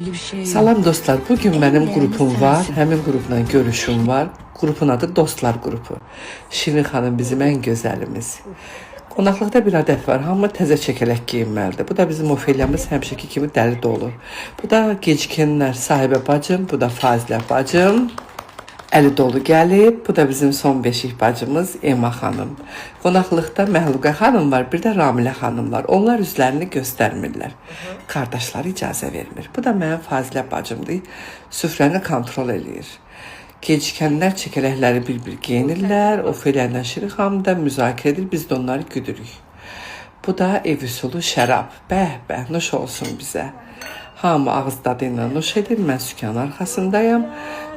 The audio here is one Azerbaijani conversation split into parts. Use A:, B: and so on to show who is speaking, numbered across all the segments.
A: Bir şey yok.
B: Salam dostlar, bugün
A: En
B: mənim
A: değerli
B: qrupum var.
A: sensin.
B: Həmin qrupla görüşüm var. Qrupun adı Dostlar qrupu. Şirin xanım bizim ən gözəlimiz. Qonaqlıqda bir adət var. Hamı təzə çəkələk geyinməlidir. Bu da bizim Ofelyamız həmişəki kimi dəli dolu. Bu da gecikənlər sahibə bacım, bu da Fazilə bacım. Əli dolu gəlib. Bu da bizim son beşik bacımız Ema xanım. Qonaqlıqda Məhluqə xanım var, bir də Ramilə xanım var. Onlar üzlərini göstərmirlər. Qardaşları icazə vermir. Bu da mənim Fazilə bacımdır. Süfrəni kontrol eləyir. Gecikənlər çəkələkləri bir-bir geyinirlər. Ofeliya ilə Şirin xanım da müzakirə edir. Biz də onları güdürük. Bu da ev üsulu şərab. Bəh, bəh, nuş olsun bizə. Hamı ağız dadı ilə nuş edir. Mən sükan arxasındayam.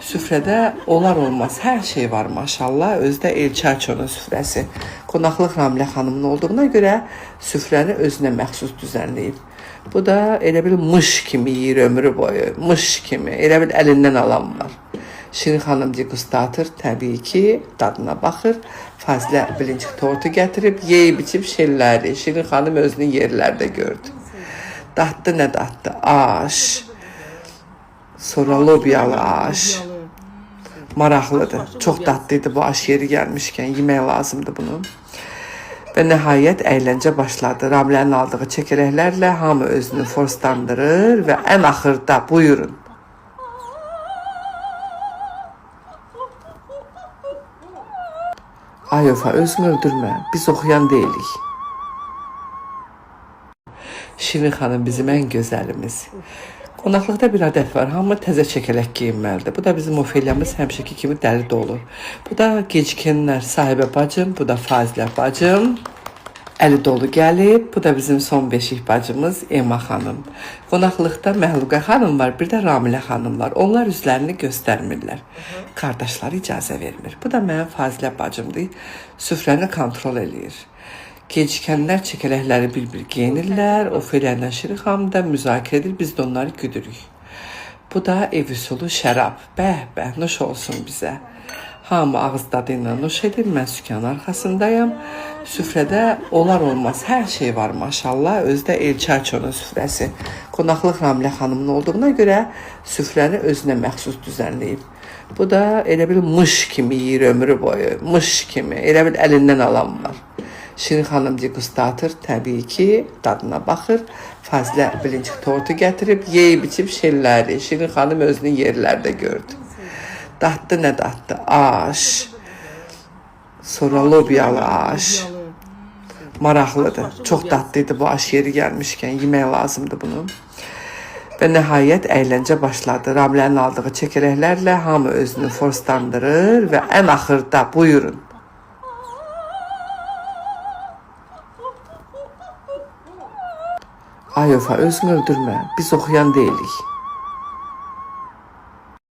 B: Süfrədə olar olmaz hər şey var maşallah. Özü də El Çarçonun süfrəsi. Qonaqlıq Ramilə xanımın olduğuna görə süfrəni özünə məxsus düzənləyib. Bu da elə bil mış kimi yeyir ömrü boyu. Mış kimi. Elə bil əlindən alan var. Şirin xanım degustator təbii ki, dadına baxır. Fazilə bilinçik tortu gətirib, yeyib içib şelləri. Şirin xanım özünü yerlərdə gördü. Datdı nə datdı? Aş. Sonra lobiyalı aş. Maraqlıdır. Çox dadlı idi bu aş yeri gəlmişkən. Yemək lazımdır bunu. Və nəhayət əyləncə başladı. Ramilənin aldığı çəkələklərlə hamı özünü forslandırır və ən axırda buyurun. Ay Ofa, özünü öldürmə. Biz oxuyan deyilik. Şirin xanım bizim ən gözəlimiz. Qonaqlıqda bir adət var. Hamı təzə çəkələk geyinməlidir. Bu da bizim Ofelyamız həmişəki kimi dəli dolu. Bu da gecikənlər sahibə bacım, bu da Fazilə bacım. Əli dolu gəlib. Bu da bizim son beşik bacımız Ema xanım. Qonaqlıqda Məhluqə xanım var, bir də Ramilə xanım var. Onlar üzlərini göstərmirlər. Qardaşları icazə vermir. Bu da mənim Fazilə bacımdır. Süfrəni kontrol eləyir. Gecikənlər çəkələkləri bir-bir geyinirlər. Ofeliya ilə Şirin xanım da müzakirə edir. Biz də onları güdürük. Bu da ev üsulu şərab. Bəh, bəh, nuş olsun bizə. Hamı ağız dadı ilə nuş edir. Mən sükan arxasındayam. Süfrədə olar olmaz hər şey var maşallah. Özü də El Çarçonun süfrəsi. Qonaqlıq Ramilə xanımın olduğuna görə süfrəni özünə məxsus düzənləyib. Bu da elə bil mış kimi yeyir ömrü boyu. Mış kimi. Elə bil əlindən alan var. Şirin xanım degustator təbii ki, dadına baxır. Fazilə bilinçik tortu gətirib, yeyib içib şelləri. Şirin xanım özünü yerlərdə gördü. Datdı nə datdı? Aş. Sonra lobiyalı aş. Maraqlıdır. Çox dadlı idi bu aş yeri gəlmişkən. Yemək lazımdır bunu. Və nəhayət əyləncə başladı. Ramilənin aldığı çəkələklərlə hamı özünü forslandırır və ən axırda buyurun. Ay Ofa, özünü öldürmə. Biz oxuyan deyilik.